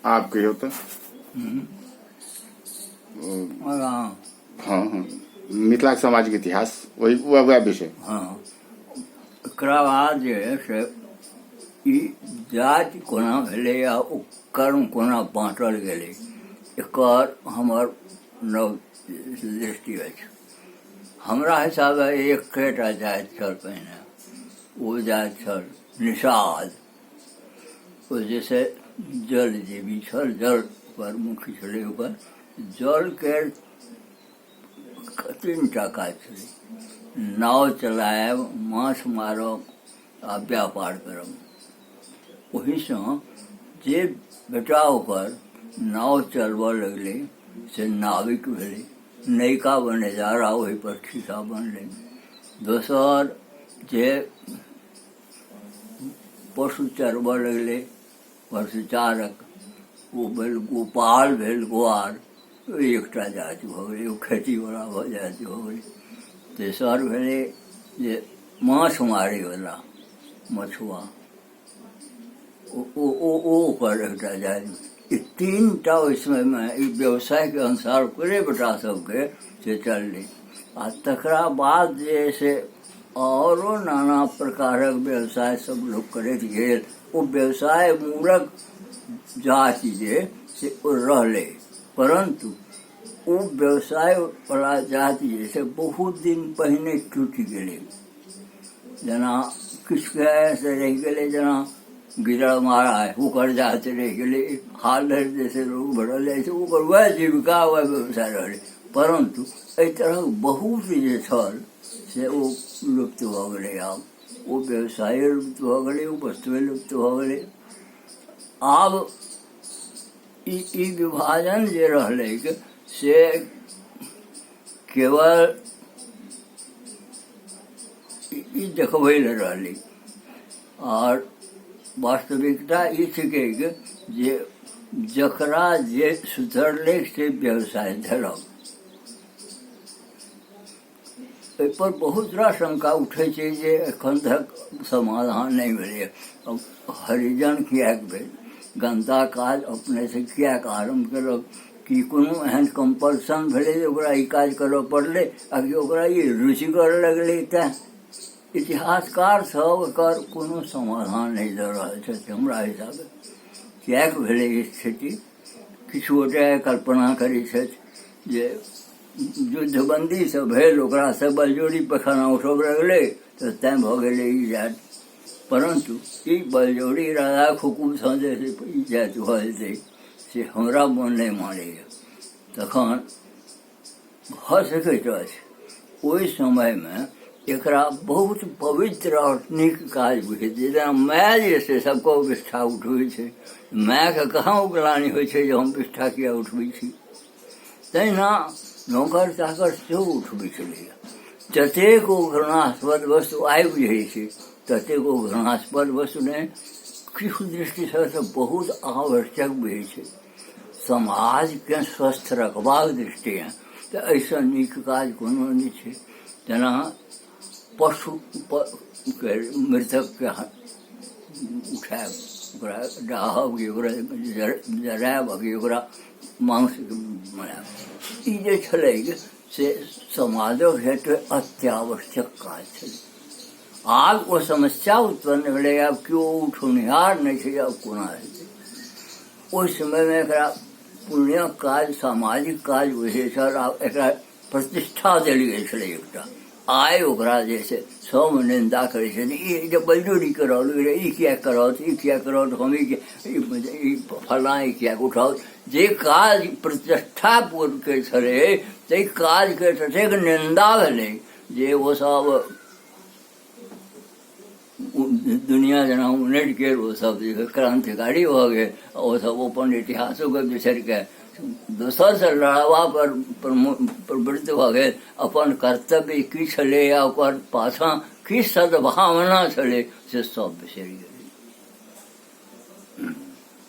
आब कहियौ तऽ। हँ। हँ, मिथिलाके सामाजिक इतिहास, ओहि वएह विषय। हँ, एकरा बाद जे है से ई जाति कोना भेलै आ ओ कर्म कोना बाँटल गेलै, एकर हमर नव दृष्टि अछि। हमरा हिसाबे एकेटा जाति छल पहिने, ओ जाति छल निषाद। ओ जे छै जल जीवी छल, जल ओकर मुख्य छलै। ओकर जलके तीन टा काज छलै, नाव चलायब, माछ मारब आ व्यापार करब। ओहिसँ जे बेटा ओकर नाव चलबऽ लगलै से नाविक भेलै, नैका बनेजारा ओहिपर खिस्सा बनलै। दोसर जे पशु चरबऽ लगलै पशुचारक, ओ भेल गोपाल भेल, गोआर। एकटा जाति भऽ गेलै, ओ खेतीवला भऽ जाति भऽ गेलै। तेसर भेलै जे माछ मारैवला मछुआ, ओ ओकर एकटा जाति। ई तीन टा ओहि समयमे ई व्यवसायके अनुसार ओकरे बेटा सबके से चललै। आ तकरा बाद जे है से आओरो नाना प्रकारक व्यवसाय सब लोक करैत गेल। ओ व्यवसाय मूलक जाति जे से ओ रहलै, परन्तु ओ व्यवसाय वला जाति जे से बहुत दिन पहिने टूटि गेलै। जेना किछुके से रहि गेलै, जेना गिदड़ मारा है, ओकर जाति रहि गेलै। हाल धरि जे से लोक भरल जाइ छै, ओकर वएह जीविका, वएह व्यवसाय रहलै। परन्तु एहि तरहक बहुत जे छल से ओ लुप्त भऽ गेलै। आब ओ व्यवसाये लुप्त भऽ गेलै, ओ वस्तुए लुप्त भऽ गेलै। आब ई विभाजन जे रहलैक से केवल ई देखबै लए रहलै, आओर वास्तविकता ई छिकै जे जकरा जे सुधरलै से व्यवसाय धरब। एहिपर बहुत रास शंका उठै छै जे एखन तक समाधान नहि भेलैए। हरिजन किएक भेल? गन्दा काज अपनेसँ किएक आरम्भ केलक? कि कोनो एहन कम्पल्सन भेलै जे ओकरा ई काज करऽ पड़लै, आ कि ओकरा ई रुचिगर लगलै? तेँ इतिहासकार सब एकर कोनो समाधान नहि दऽ रहल छथि। हमरा हिसाबे किएक भेलै ई स्थिति? किछु गोटे कल्पना करै छथि जे युद्धबन्दी सब भेल, ओकरासँ बलजोरी पैखाना उठब लगलै तऽ तैँ भऽ गेलै ई जाति। परन्तु ई बलजोरी राजाक हुकुमसँ जे ई जाति भऽ जेतै से हमरा मोन नहि मानैए। तखन भऽ सकैत अछि ओहि समयमे एकरा बहुत पवित्र आओर नीक काज बुझैत छै। जेना माय जे से सबके विष्ठा उठबै छै, मायके कहाँ ओ ग्लानि होइ छै जे हम विष्ठा किया उठबै छी? तहिना नौकर चाकर सेहो उठबै छलैए। जतेक ओ घृणास्पद वस्तु आइ बुझै छै ततेक ओ घृणास्पद वस्तु नहि, किछु दृष्टिसँ तऽ बहुत आवश्यक बुझै छै समाजके स्वस्थ रखबाक दृष्टिए। तऽ एहिसँ नीक काज कोनो नहि छै। जेना पशु के मृतकके उठायब, ओकरा डाहब कि ओकरा जरायब कि ओकरा मांस बनायब, ई जे छलै से समाजक हेतु अत्यावश्यक काज छलै। आब ओ समस्या उत्पन्न भेलै, आब केओ उठौनिहार नहि छै, आब कोना हेतै? ओहि समयमे एकरा पुण्यक काज, सामाजिक काज बुझै छल आ एकरा प्रतिष्ठा देल गेल छलै एकटा। आइ ओकरा जे छै सब निन्दा करै छै, ई जे बलजोरी करल, ई किया करत, ई किया करत, हम ई फलाँ ई किया उठाओत? जे काज प्रतिष्ठा के छलै ताहि काजके ततेक निन्दा भेलै जे ओ सब दुनिया जेना उनटि गेल। ओ सब जे क्रान्तिकारी भऽ गेल, ओ सब अपन इतिहासोके बिसरि कऽ दोसरसँ लड़ाबा पर प्रवृत्त भऽ गेल। अपन कर्तव्य की छलै आ ओकर पाछाँ की सद्भावना छलै से सब बिसरि गेल।